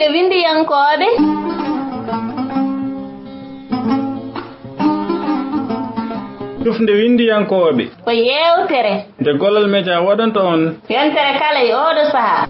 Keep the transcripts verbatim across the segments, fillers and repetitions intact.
Windiyankooɓe. Tufnde winndiyankooɓe. Ko yeewtere. Nde Golal Media waɗanta on. Yontere kala e ooɗo sahaa.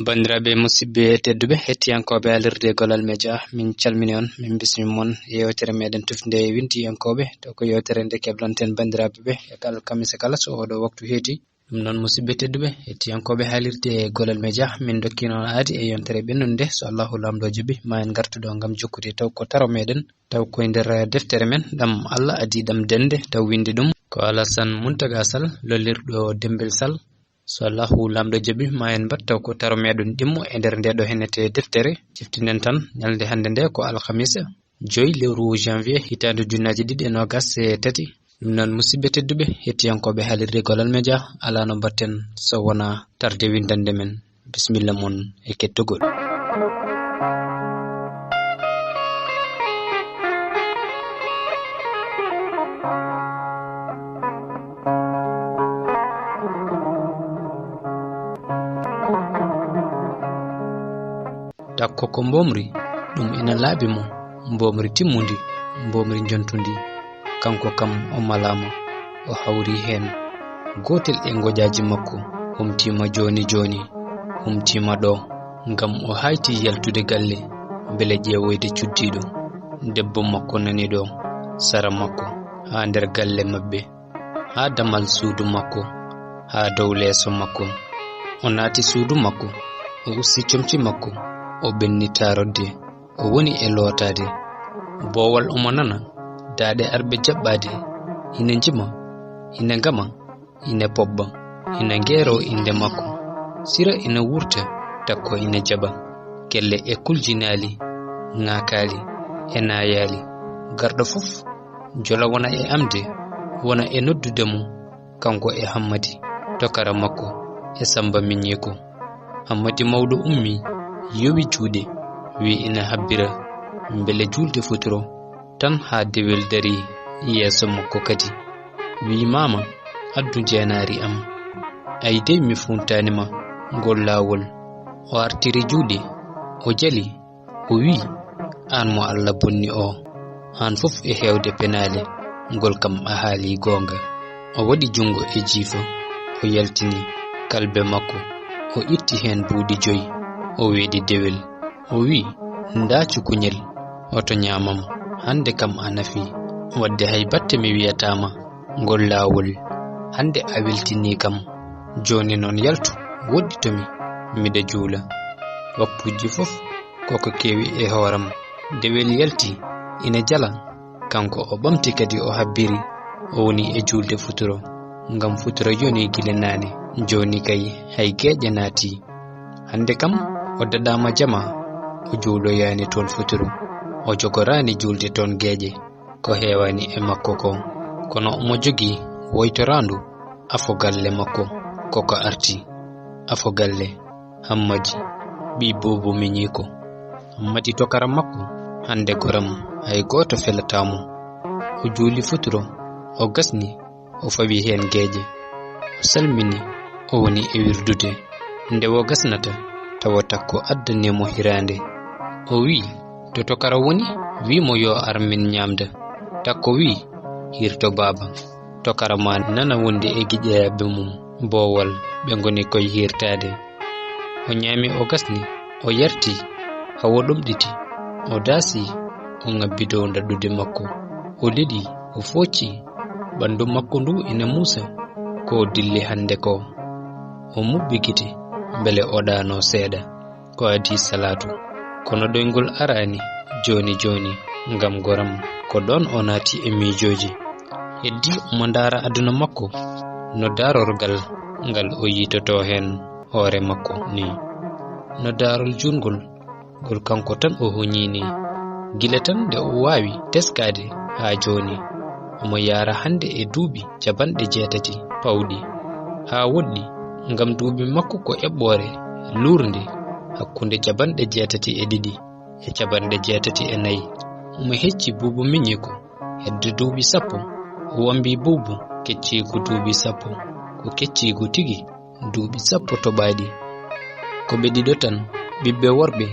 Banndiraaɓe, musidɓe tedduɓe, hettiyankooɓe alirde Golal Media, min calmini on, min bismima on e yewtere meɗen tufnde e winndiyankooɓe, taw ko yewtere nde keblonten banndiraaɓe ɓe e kala alkamisa kala so oɗo waktu heedi. Ɗum noon, musidɓe tedduɓe, hettiyankooɓe haalirde e Golal Media, min dokkino on aadi e yontere ɓennunde, so Allahu Laamɗo jaɓi, ma en ngartu ɗo ngam jokkude taw ko taro meɗen, taw koye nder deftere men, ɗam Allah adii ɗam dende, taw winndi ɗum ko Alasan Muntaga Sall, lollirɗo Dembel Sall. So Allahu Laamɗo jaɓi, ma en mbaɗ taw ko taro meɗen ɗimmo e nder nde ɗo hennete deftere. Ciftinden tan, ñalnde hannde nde ko alhamisa, joyi lewru janvier, hitaande ujunnaaji ɗiɗi e noogas e tati. Ɗum noon, musidɓe tedduɓe, hettiyankooɓe haalirde Golal Media, alaa no mbaɗten so wonaa tarde winndannde men. Bisimilla mon e kettogol. Takko ko mboomri, ɗum ina laaɓi mo, mboomri timmundi, mboomri njontundi. Kanko kam o malaama, o hawri heen. Gootel e ngojaaji makko humtiima jooni jooni, humtiima ɗo, ngam o hayti yaltude galle, mbele ƴeewoyde cuddiiɗo. Debbo makko nani ɗo, sara makko, haa nder galle maɓɓe, haa damal suudu makko, haa dow leeso makko. O naati suudu makko, o usti comci makko, o ɓenni taarodde, o woni e lootaade. Boowal omo nana, daaɗe arɓe jaɓɓaade, ina njima, ina ngama, ina pobba, ina ngeeroo innde makko. Sira ina wurta, takko ina jaɓa. Kelle e kuljinaali, ŋaakaali, e naayaali. Garɗo fof jola wona e amde, wona e noddude mo, kanko e Hammadi, tokara makko, e Sammba miñiiko. Hammadi mawɗo ummii, yowi juuɗe, wiyi ina habbira, mbele juulde futuro tan haa dewel darii yeeso makko kadi. Wiyi, "Maama, addu njeenaari am. Ay dey mi fuuntaani ma ngol laawol." O artiri juuɗe, o jali, o wiyi, "Aan mo Alla bonni o, aan fof e heewde penaale, ngol kam a haalii goonga." O waɗi junngo e jiifa, o yaltini kalbe makko, o itti heen buuɗi joyi, o weeɗi dewel. O wiyi, "Ndaacu kuñel, hoto ñaamam, hannde kam a nafii. Wadde hay batte mi wiyataa ma ngol laawol, hannde a weltinii kam. Jooni noon yaltu, woɗɗito mi, miɗa juula." Waktuuji fof koko kewi e hooram. Dewel yalti, ina jala. Kanko o ɓamti kadi o habbiri, o woni e juulde futuro. Ngam futuro yoni gila naane, jooni kay hay geeƴe naati. Hannde kam o daɗaama jama, o juuloyaani toon futuro. O jogoraani juulde toon geeƴe, ko heewaani e makko ko. Kono omo jogii woytoraandu afo galle makko, koko arti. Afo galle. Hammadi, ɓii boobo miñiiko. Hammadi tokara makko, hannde goram hay gooto felataa mo. O juuli futuro, o gasni, o fawi heen geeƴe. O salmini, o woni e wirdude. Nde o gasnata, tawa takko addani mo hiraande. O wiyi, "To tokara woni, wiyi mo yo ar min ñaamda." Takko wiyi, "Hirto baaba. Tokara ma nana wonde e giƴeyaaɓe mum boowal, ɓe ngoni koye hirtaade." O ñaami, o gasni, o yarti, haa o ɗomɗiti, o daasi, o ŋabbi dow ndaɗɗude makko. O leɗi, o foocci, ɓanndu makko ndu ina muusa, ko o dilli hannde ko. O muɓɓi gite, mbele o ɗaano seeɗa. Ko adii salaatu. Kono ɗoyngol araani jooni jooni, ngam goram ko ɗoon o naati e miijooji. Heddii omo ndaara aduna makko, no daarorgal ngal o yiitotoo heen hoore makko ni. No daarol juutngol, ngol kanko tan o huñii ni. Gila tan nde o waawi teskaade haa jooni, omo yaara hannde e duuɓi capanɗe jeetati pawɗi. Haa woɗɗi, ngam duuɓi makko ko eɓɓoore luurde, hakkunde capanɗe jeetati e ɗiɗi e capanɗe jeetati e nayi. Omo hecci Buubu miñiiko hedde duuɓi sappo. O wambi Buubu kecciigu duuɓi sappo. Ko kecciigu tigi, duuɓi sappo toɓaaɗi. Ko ɓe ɗiɗo tan, ɓiɓɓe worɓe,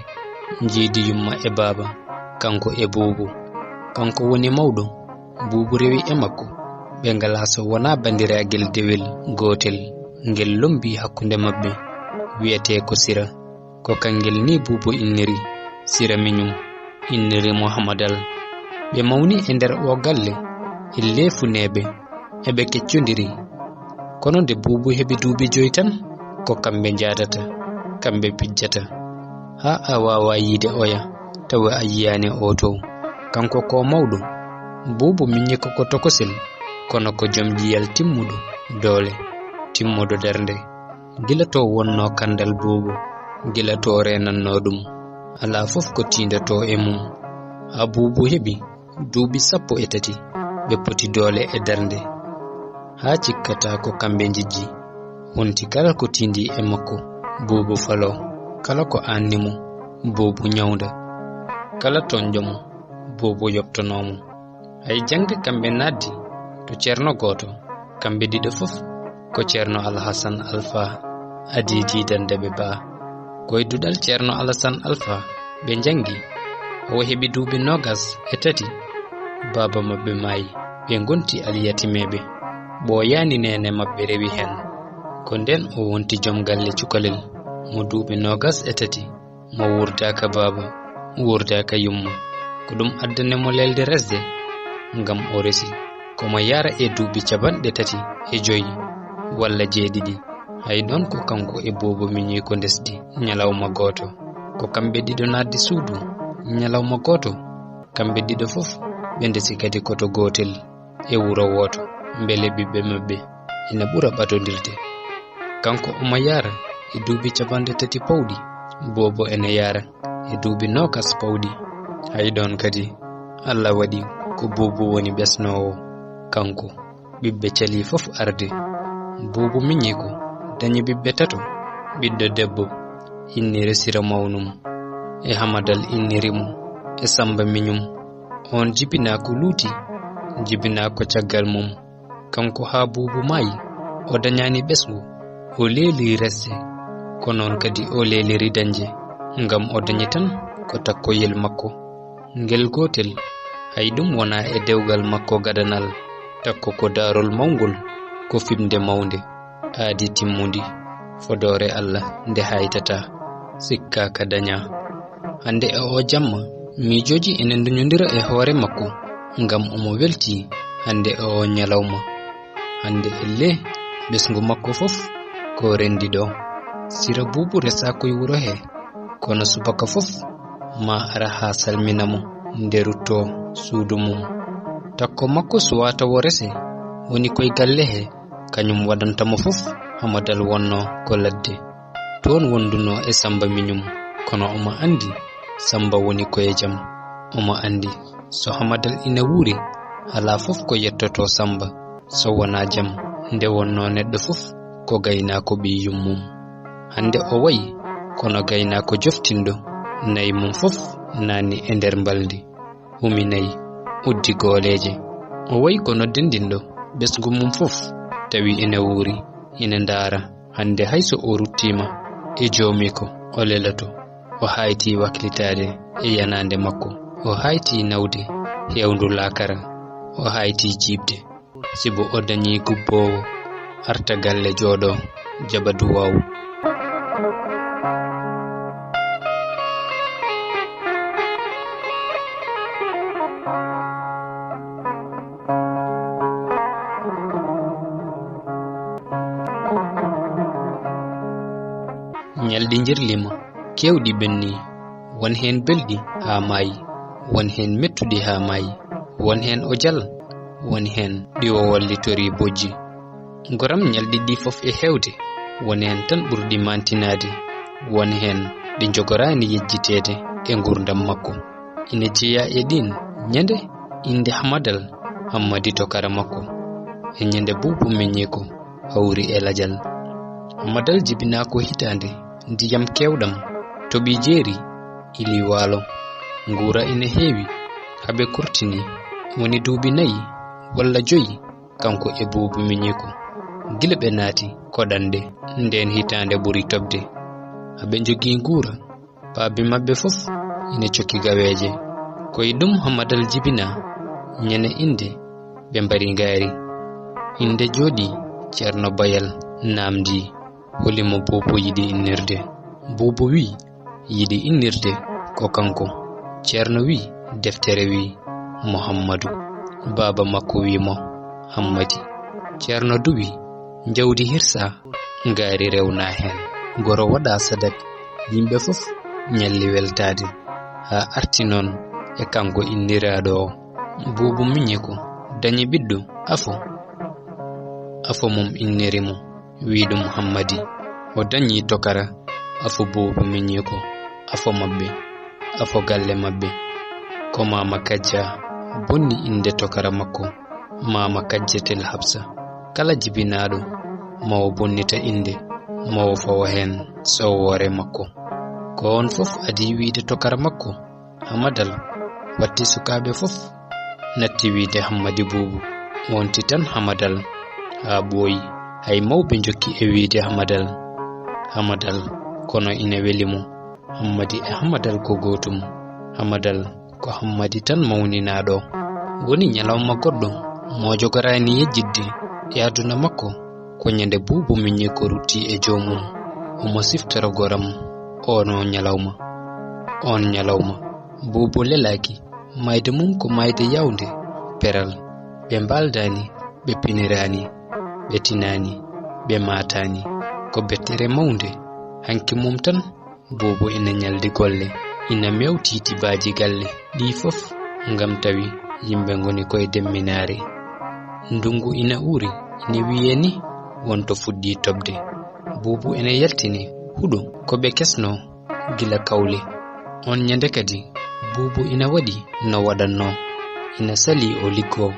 njiidi yumma e baaba, kanko e Buubu. Kanko woni mawɗo, Buubu rewi e makko. Ɓe ngalaa so wonaa banndiragel dewel gootel, ngel lombii hakkunde maɓɓe, wiyetee ko Sira. Ko kangel ni Buubu inniri Sira miñum, inniri mo Hamadal. Ɓe mawni e nder oo galle, e leefu neeɓe, eɓe keccondiri. Kono nde Buubu heɓi duuɓi joy tan, ko kamɓe njaadata, kamɓe pijjata. Haa a waawaa yiide oya, tawa a yiyaani oo tow. Kanko ko mawɗo, Buubu miñiiko ko tokosel, kono ko jom ƴiyal timmuɗo doole, timmuɗo darnde. Gila to wonnoo kandal Buubu, gila to reenannoo ɗum, alaa fof ko tiindotoo e mum. Haa Buubu heɓi duuɓi sappo e tati, ɓe poti doole e darnde. Haa cikkata ko kamɓe njijji, wonti kala ko tiindii e makko, Buubu faloo, kala ko aanni mo, Buubu ñawnda, kala toñɗo mo, Buubu yoɓtonoo mo. Hay jannde kamɓe naatdi to ceerno gooto, kamɓe ɗiɗo fof ko ceerno Alhasan Alfa adii diidande ɓe baa. Ko e duɗal ceerno Alhasan Alfa ɓe njanngi. O heɓi duuɓi noogas e tati, baaba maɓɓe maayi, ɓe ngonti alyatimeeɓe. Ɓooyaani neene maɓɓe rewi heen. Ko ndeen o wonti joom galle cukalel mo duuɓi noogas e tati. Mo wuurdaaka baaba, wuurdaaka yumma. Ko ɗum addani mo leelde resde, ngam o resi. Ko mo yahra e duuɓi capanɗe tati e joy walla jeeɗiɗi. Hay ɗoon ko kanko e Buubu miñiiko ndesdi ñalawma gooto. Ko kamɓe ɗiɗo naatdi suudu ñalawma gooto. Kamɓe ɗiɗo fof ɓe ndesi kadi koto gootel e wuro wooto, mbele ɓiɓɓe maɓɓe ina ɓura ɓadondirde. Kanko omo yahra e duuɓi capanɗe tati pawɗi, Buubu ene yahra e duuɓi noogas pawɗi. Hay ɗoon kadi, Allah waɗi ko Buubu woni ɓesnoowo. Kanko, ɓiɓɓe calii fof arde. Buubu miñiiko dañi ɓiɓɓe tato, ɓiɗɗo debbo, inniri Sira mawnum, e Hamadal inniri mo, e Sammba miñum. Oon jibinaa ko luuti, jibinaa ko caggal mum. Kanko haa Buubu maayi, o dañaani ɓesngu, o leeli resde, ko noon kadi o leeliri dañde, ngam o dañi tan ko takkoyel makko. Ngel gootel, hay ɗum wonaa e dewgal makko gadanal, takko ko daarol mawngol, ko fiɓnde mawnde, aadi timmundi, fodoore Allah nde haytataa, sikkaaka dañaa. Hannde e oo jamma, miijooji ene nduñondira e hoore makko, ngam omo weltii hannde e oo ñalawma. Hannde ellee, ɓesngu makko fof ko renndi ɗo. Sira Buubu resaa koye wuro he, kono subaka fof ma ara haa salmina mo nde ruttoo suudu mum. Takko makko suwaa tawo rese, woni koye galle he, kañum waɗanta mo fof, Hamadal wonnoo ko ladde. Toon wondunoo e Sammba miñum, kono omo anndi Sammba woni ko e jam. Omo anndi so Hamadal ina wuuri, alaa fof ko yettotoo Sammba so wonaa jam. Nde wonnoo neɗɗo fof ko gaynaako ɓiy yummum. Hannde o wayi kono gaynaako joftinɗo, nayi mum fof naanni e nder mbalndi. Humi nayi, uddi gooleeje. O wayi kono denndinɗo ɓesngu mum fof, tawi ene wuuri, ene ndaara. Hannde hay so o ruttiima e joomiiko, o lelato. O hayti waklitaade e yanaande makko. O hayti nawde heewndu laakara. O hayti jiiɓde. Sibu o dañii gubboowo, arta galle jooɗo, jaɓa duwaawu. Ñalɗi njirliima, keewɗi ɓenni, won heen belɗi haa maayi, won heen mettuɗi haa maayi, won heen o jal, won heen ɗi o wallitorii bojji. Ngoram ñalɗi ɗi fof e heewde, won heen tan ɓurɗi maantinaade, won heen ɗi njogoraani yejjiteede e nguurndam makko. Ina jeyaa e ɗiin ñande innde Hamadal Hammadi tokara makko, e ñande Buubu meññiiko hawri e lajal. Hamadal jibinaa ko hitaande ndiyam keewɗam, Toɓi jeeri, ili waalo. Nguura ina heewi, haa ɓe kurtini. Woni duuɓi nayi walla joyi, kanko e Buubu Miñiiko. Gila ɓe naati koɗanɗe, ndeen hitaande ɓuri toɓde. Aɓe njogii nguura, baabi maɓɓe fof ina cokki gaweeje. Ko e ɗum Hammadal jibinaa, ñande innde ɓe mbari ngaari. Innde jooɗii, Ceerno Bayal naamndii, holi mo Buubu yiɗi innirde. Buubu wii, yiɗi innirde ko kanko. Ceerno wii, deftere wii, Muhammadu. Baaba makko wii mo, Hammadi. Ceerno duwii, njawdi hirsaa, ngaari rewnaa heen. Goro waɗaa sadak, yimɓe fof ñalli weltaade, haa arti noon e kanko inniraaɗo o. Buubu Miñiiko dañi ɓiɗɗo, afo. Afo mum inniri mo, wii ɗum Hammadi. O dañi tokara, afo Buubu Miñiiko, afo maɓɓe, afo galle maɓɓe. Ko Maama Kajja bonni innde tokara makko, Maama Kajja Tel Hafsa. Kala jibinaaɗo, ma o bonnita innde, ma o fawa heen soowoore makko. Ko oon fof adii wiyde tokara makko, Hamadal. Watti sukaaɓe fof natti wiyde Hammadi Buubu, wonti tan Hamadal, haa ɓooyi. Hay mawɓe njokki e wiyde Hamadal, Hamadal, kono ina weli mo. Hammadi e Hamadal ko gootum. Hamadal ko Hammadi tan mawninaaɗo. Woni ñalawma goɗɗo, mo jogoraani yejjitde e aduna makko, ko ñande Buubu Miñiiko rutti e joomum, omo siftoro goram oon ñalawma. Oon ñalawma, Buubu lelaaki, maayde mum ko maayde yawnde, peral. Ɓe mbaaldaani, ɓe piniraani, ɓe tinaani, ɓe maataani. Ko bettere mawnde, hanki mum tan, Buubu ina ñaldi golle, ina mewti tibaaji galle ɗii fof, ngam tawi yimɓe ngoni koye demminaare. Ndunngu ina uuri, ina wiyee ni wonto fuɗɗii toɓde. Buubu ina yaltini huɗo ko ɓe kesnoo gila kawle. Oon ñande kadi, Buubu ina waɗi no waɗatnoo. Ina salii o liggoo,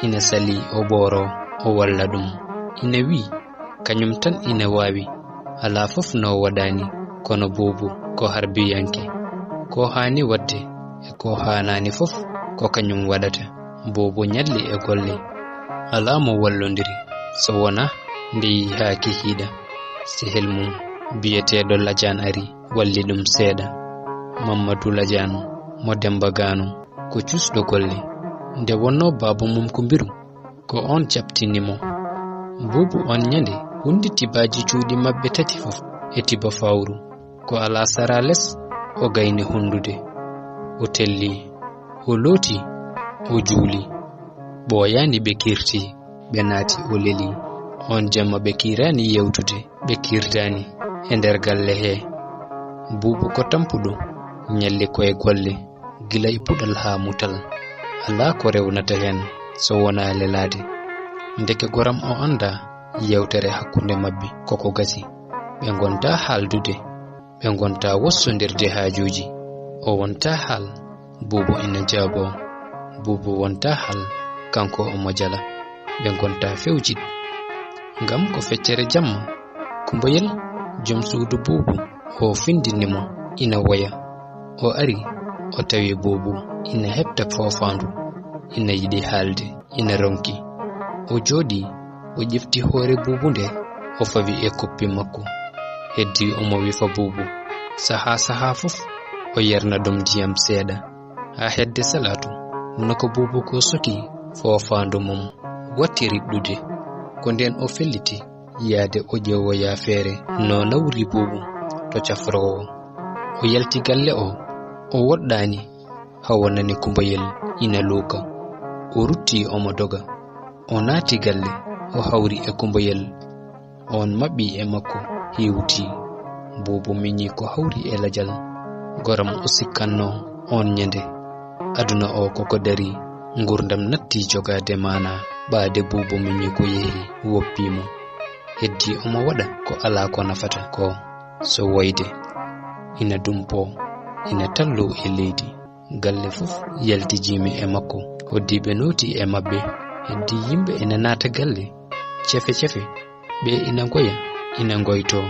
ina salii o ɓooroo, o walla ɗum. Ina wii, kañum tan ina waawi. Alaa fof no waɗaani, kono Buubu ko harbiyanke. Ko haani waɗde e ko haanaani fof, ko kañum waɗata. Buubu ñalli e golle. Alaa mo wallondiri, so wonaa nde yii haa kikiiɗe. Sehil mum biyeteeɗo Lajaan ari, walli ɗum seeɗa. Mammadu Lajaan mo Demmba Gaano, ko cuusɗo golle. Nde wonnoo baaba mum ko mbiru, ko oon jaɓtini mo. Buubu oon ñande hunndi tibaaji cuuɗi maɓɓe tati fof e tiba fawru. Ko alaa sara les, o gayni hunndude. O telli, o looti, o juuli. Ɓooyaani ɓe kiirti, ɓe naati o leli. Oon jamma ɓe kiiraani yeewtude, ɓe kiirdaani e nder galle hee. Buubu ko tampuɗo, ñalli ko e golle, gila e puɗal haa mutal. Alaa ko rewnata heen so wonaa lelaade. Ndeke goram o anndaa yeewtere hakkunde maɓɓe koko gasi. Ɓe ngontaa haaldude, ɓe ngontaa wossondirde haajuuji. O wontaa haal, Buubu ina jaaboo. Buubu wontaa haal, kanko omo jala. Ɓe ngontaa fewjid. Ngam ko feccere jamma, Kumbayel, jom suudu Buubu, o findini mo, ina woya. O ari, o tawi Buubu ina heɓta foofaandu, ina yiɗi haalde, ina ronki. O jooɗii, o ƴefti hoore Buubu nde, o fawi e koppi makko. Heddii omo wifa Buubu. Sahaa sahaa fof, o yarna ɗum ndiyam seeɗa. Haa hedde salaatu, nokko Buubu ko soki foofaandu mum, watti riɗɗude. Ko ndeen o felliti yaade o ƴeewoya feere no nawri Buubu to cafroowo. O yalti galle o, o woɗɗaani, haa o nani Kumbayel ina luuka. O rutti omo doga. O naati galle, o hawri e Kumbayel. Oon maɓɓi e makko, hewti. Buubu miñi ko hawri e lajal. Goram o sikkannoo oon ñande. Aduna o koko dari, nguurndam natti jogaade maanaa. Ɓaade Buubu miñi ko yehi, woppi mo. Heddi omo waɗa ko alaa ko nafata ko, so woyde. Ina dumpo, ina tallo e leydi. Galle fof yalti jimi e makko. Hoddiiɓe nooti e maɓɓe. Heddi yimɓe ina naata galle. Cefe cefe. Ɓe ina ngoya, ina ngoytoo.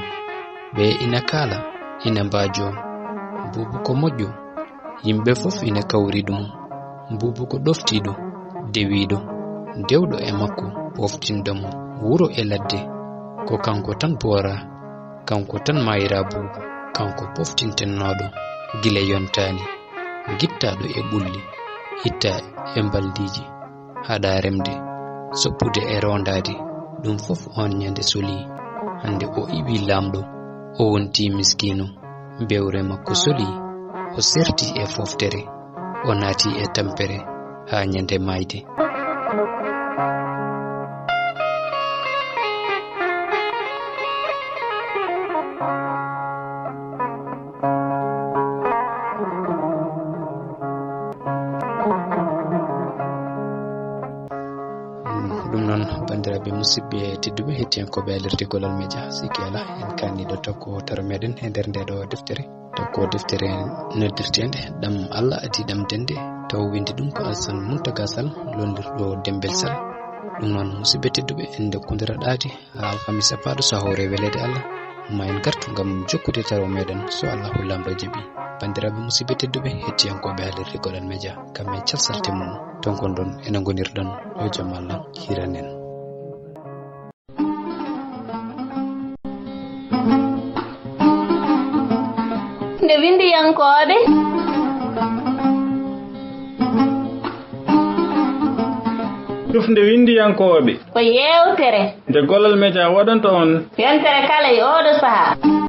Ɓe ina kaala, ina mbaajoo. Buubu ko moƴƴo, yimɓe fof ina kawri ɗum. Buubu ko ɗoftiiɗo, dewiiɗo, dewɗo e makko, poftinɗo mo wuro e ladde. Ko kanko tan boora, kanko tan maayira buubu, kanko poftintennooɗo gila yontaani, gittaaɗo e ɓulli, itta e mbaldiiji, haɗa remde, soppude e rondaade, ɗum fof oon ñande soli. Hannde o iwi laamɗo, o wonti miskiino, bewre makko soli, o serti e foftere, o naati e tampere haa ñande maayde. Ɗum noon, banndiraaɓe musidɓe tedduɓe, hettiyankooɓe alerte Golal Media, sikki alaa, en kaanniiɗo tokko taro meɗen e nder nde ɗo deftere. Tokko deftere noddirteende Ɗam Allah adii ɗam dende, taw winndi ɗum ko Alsan Muntaga Sal, lollirɗo Dembel Sal. Ɗum noon, musidɓe tedduɓe, en ndokkondira ɗaade haa alkamisa paaɗo, so hawre weleede Allah, ma en ngartu ngam jokkude taro meɗen, so Allahu Laamɗo jaɓi. Banndiraaɓe musidɓe tedduɓe, hettiyankooɓe alerte Golal Media, kam e calsalte mum, tonkonɗon ena ngonirɗon, yo jam Allah hiran en. Nde winndiyankooɓe. Tufnde winndiyankooɓe. Ko yeewtere. Nde Golal Media waɗanta on. Yontere kala e ooɗo sahaa.